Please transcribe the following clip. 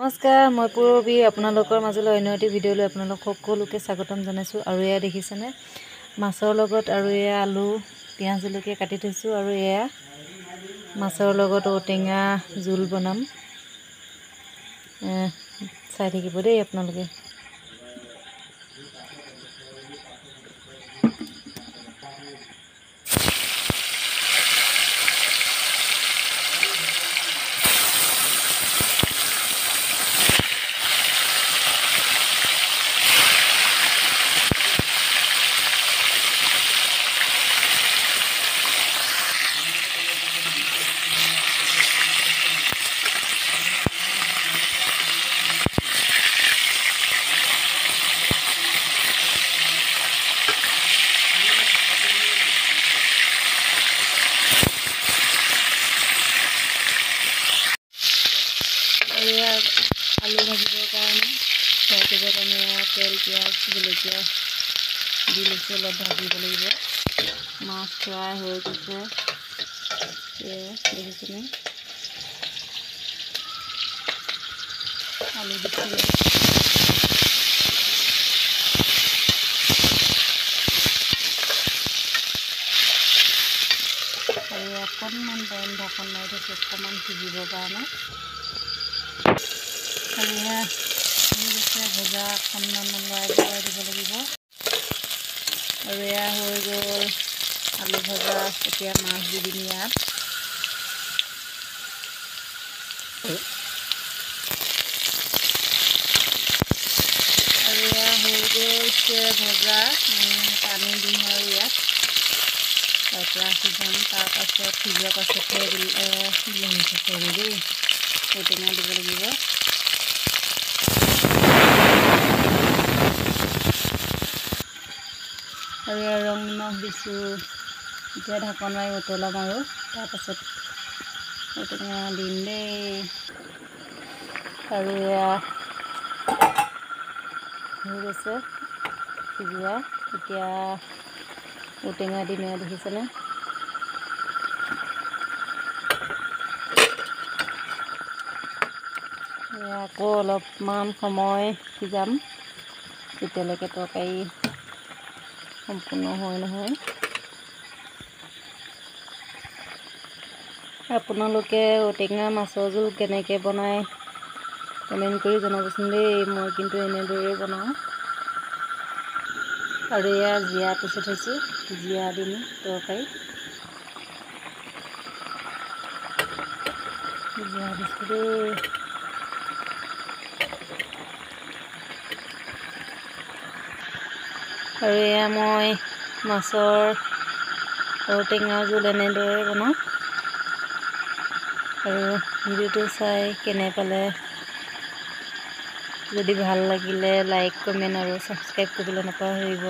নমস্কাৰ, মই পূৰবী আপোনালোকৰ মাজলৈ অন্য এটি ভিডিঅ' লৈ আপোনালোক সকলোকে স্বাগতম জনাইছোঁ। আৰু এয়া দেখিছেনে মাছৰ লগত আৰু এয়া আলু পিঁয়াজ জলকীয়া কাটি থৈছোঁ। আৰু এয়া মাছৰ লগত ঔটেঙা জোল বনাম, চাই থাকিব দেই আপোনালোকে। এয়া আলু ভাজিবৰ কাৰণে, ফ্ৰাই কৰিবৰ কাৰণে এয়া তেল পিঁয়াজ জলকীয়া দি লৈছোঁ, অলপ ভাজিব লাগিব। মাছ ফ্ৰাই হৈ গৈছে, এয়া দেখিছেনে? আলু দিছোঁ। আৰু অকণমান টাইম ঢাকন মাৰি থৈছোঁ, অকণমান সিজিবৰ কাৰণে। আৰু এয়া হৈ গৈছে ভজা, অকণমান লৰাই বৰাই দিব লাগিব। আৰু এয়া হৈ গ'ল আলু ভজা। এতিয়া মাছ দি দিম ইয়াত। আৰু এয়া হৈ গৈছে ভজা, পানী দিম আৰু ইয়াত। তাৰপৰা সিজাম, তাৰপাছত সিজোৱাৰ পাছতহে বিলাহী চৰি দেই ঔটেঙা দিব লাগিব। আৰু এয়া ৰং নিমখ দিছোঁ। এতিয়া ঢাকন মাৰি উতলাম আৰু তাৰপাছত ঔটেঙা দিম দেই। আৰু এয়া হৈ গৈছে সিজোৱা, এতিয়া ঔটেঙা দিম। এয়া দেখিছেনে? এয়া আকৌ অলপমান সময় সিজাম, যেতিয়ালৈকে তৰকাৰী সম্পূৰ্ণ হয় নহয়। আপোনালোকে ঔটেঙা মাছৰ জোল কেনেকৈ বনায় কমেণ্ট কৰি জনাবচোন দেই। মই কিন্তু এনেদৰেই বনাওঁ। আৰু এয়া জীৰা পিচি থৈছোঁ, জীৰা দিম তৰকাৰীত। জীৰা দিছোঁ দেই। আৰু এয়া মই মাছৰ ঔটেঙা জোল এনেদৰে বনাওঁ। আৰু ভিডিঅ'টো চাই কেনে পালে, যদি ভাল লাগিলে লাইক কমেণ্ট আৰু ছাবস্ক্ৰাইব কৰিবলৈ নাপাহৰিব।